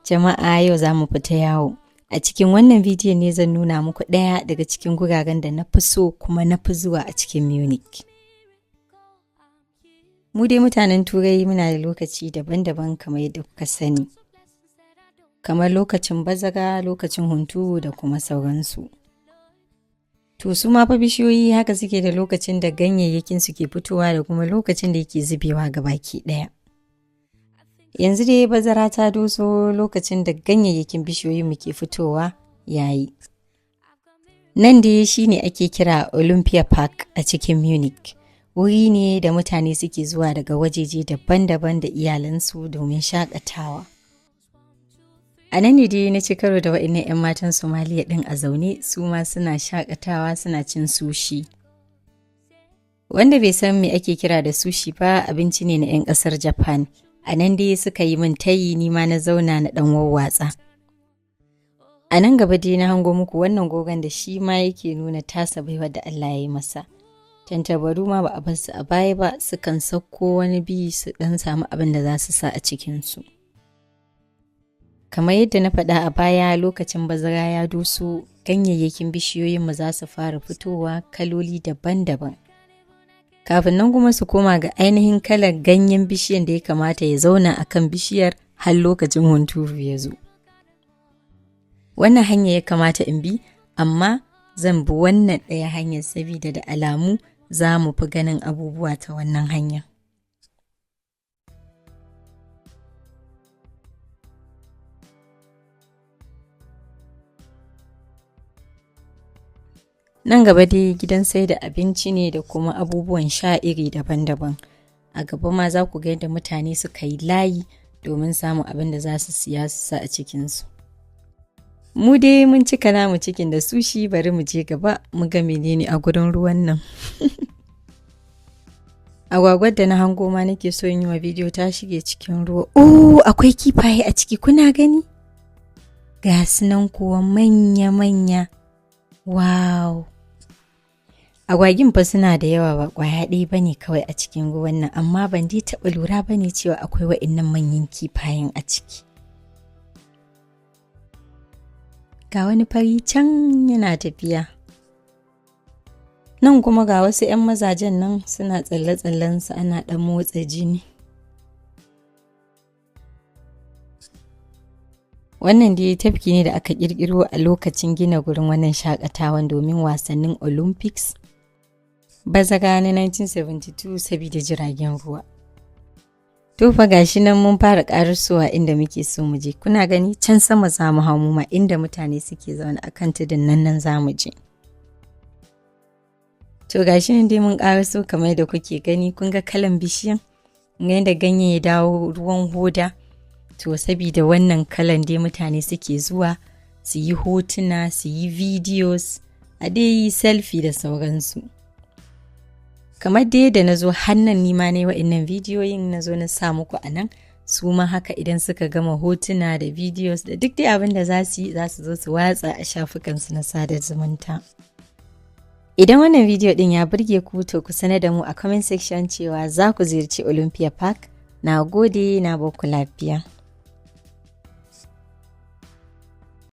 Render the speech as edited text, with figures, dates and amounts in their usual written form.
Jama'a, yau za mu fita yawo. A cikin wannan bidiyon ne zan nuna muku ɗaya daga cikin guraren da na fi so kuma na fi zuwa a cikin Munich. Mu dai mutanen Turai muna da lokaci daban-daban kamar yadda kuka sani. Kamar lokacin bazara, lokacin hunturu da kuma sauransu. To su ma fa bishiyoyi haka suke da lokacin da ganyayyakin su ke fitowa da kuma lokacin da yake zubewa gabaki ɗaya. Yanzu dai bazara ta doso, lokacin da ganyayyakin bishiyoyin mu ke fitowa yayi. Nan dai shine ake kira Olympia Park a cikin Munich. Wuri ne da mutane suke zuwa daga wajeje daban-daban da iyalansu domin shakatawa. A nan ne dai na ci karo da waɗannan 'yan matan Somaliya ɗin a zaune, su ma suna shakatawa, suna cin sushi. Wanda bai san me ake kira da sushi ba, abinci ne na 'yan ƙasar Japan. A nan dai suka yi min tayi, ni ma na zauna na ɗan wawwatsa. A nan gaba dai na hango muku wannan gogon da shi ma yake nuna tasa baiwar da Allah ya yi masa. Tantabaru ma ba a bar su a baya ba, sukan sauko wani bi su ɗan samu abin da za su sa a cikinsu. Kamar yadda na faɗa a baya, lokacin bazara ya doso, ganyayyakin bishiyoyinmu za su fara fitowa kaloli daban-daban. Kafin nan kuma su koma ga ainihin kalar ganyen bishiyan da ya kamata ya zauna a kan bishiyar har lokacin hunturu ya zo. Wannan hanya ya kamata in bi, amma zan bi wannan ɗaya hanyar sabida da alamu za mu fi ganin abubuwa ta wannan hanyar. Nan gaba dai gidan sai da abinci ne da kuma abubuwan sha iri daban-daban. A gaba ma za ku ga yadda mutane suka yi layi domin samun abin da za su siya su sa a cikinsu. Mu dai mun cika namu cikin da sushi, bari mu je gaba mu ga menene a gurin ruwan nan. Agwagwar da na hango ma nake so in yi wa bidiyo ta shige cikin ruwa. Oh, akwai kifaye a ciki, kuna gani? Ga su nan kuwa manya-manya. Wow! Agwagin fa suna da yawa, ba ƙwaya ɗaya ba ne kawai a cikin ruwan nan, amma ban dai taɓa lura ba ne cewa akwai wa'innan manyan kifayen a ciki. Ga wani fari can yana tafiya. Nan kuma ga wasu 'yan mazajen nan suna tsalle-tsallensu, ana ɗan motsa jini. Wannan dai tafki ne da aka ƙirƙiro a lokacin gina gurin wannan shaƙatawan domin wasannin Olympics bazara na 1972 sabida jiragen ruwa. To fa gashi nan mun fara ƙarasowa inda muke so mu je. Kuna gani, can sama za mu hau mu ma, inda mutane suke zaune a kan tudun nan, nan za mu je. To gashi nan dai mun ƙaraso kamar da kuke gani, kun ga kalan bishiyan? Ga yadda ganye ya dawo ruwan hoda. To sabida wannan kalan dai mutane suke zuwa su yi hotuna, su yi videos, a dai yi selfie da sauransu. Kamar dai da na zo hannun nima ne wa'innan bidiyoyin na zo na sa muku a nan, su ma haka idan suka gama hotuna da videos da duk dai abin da za su yi, za su zo su watsa a shafukansu na sada zumunta. Idan wannan bidiyo din ya burge ku, to ku sanar da mu a comment section cewa za ku ziyarci Olympia Park. Na gode, na baku lafiya.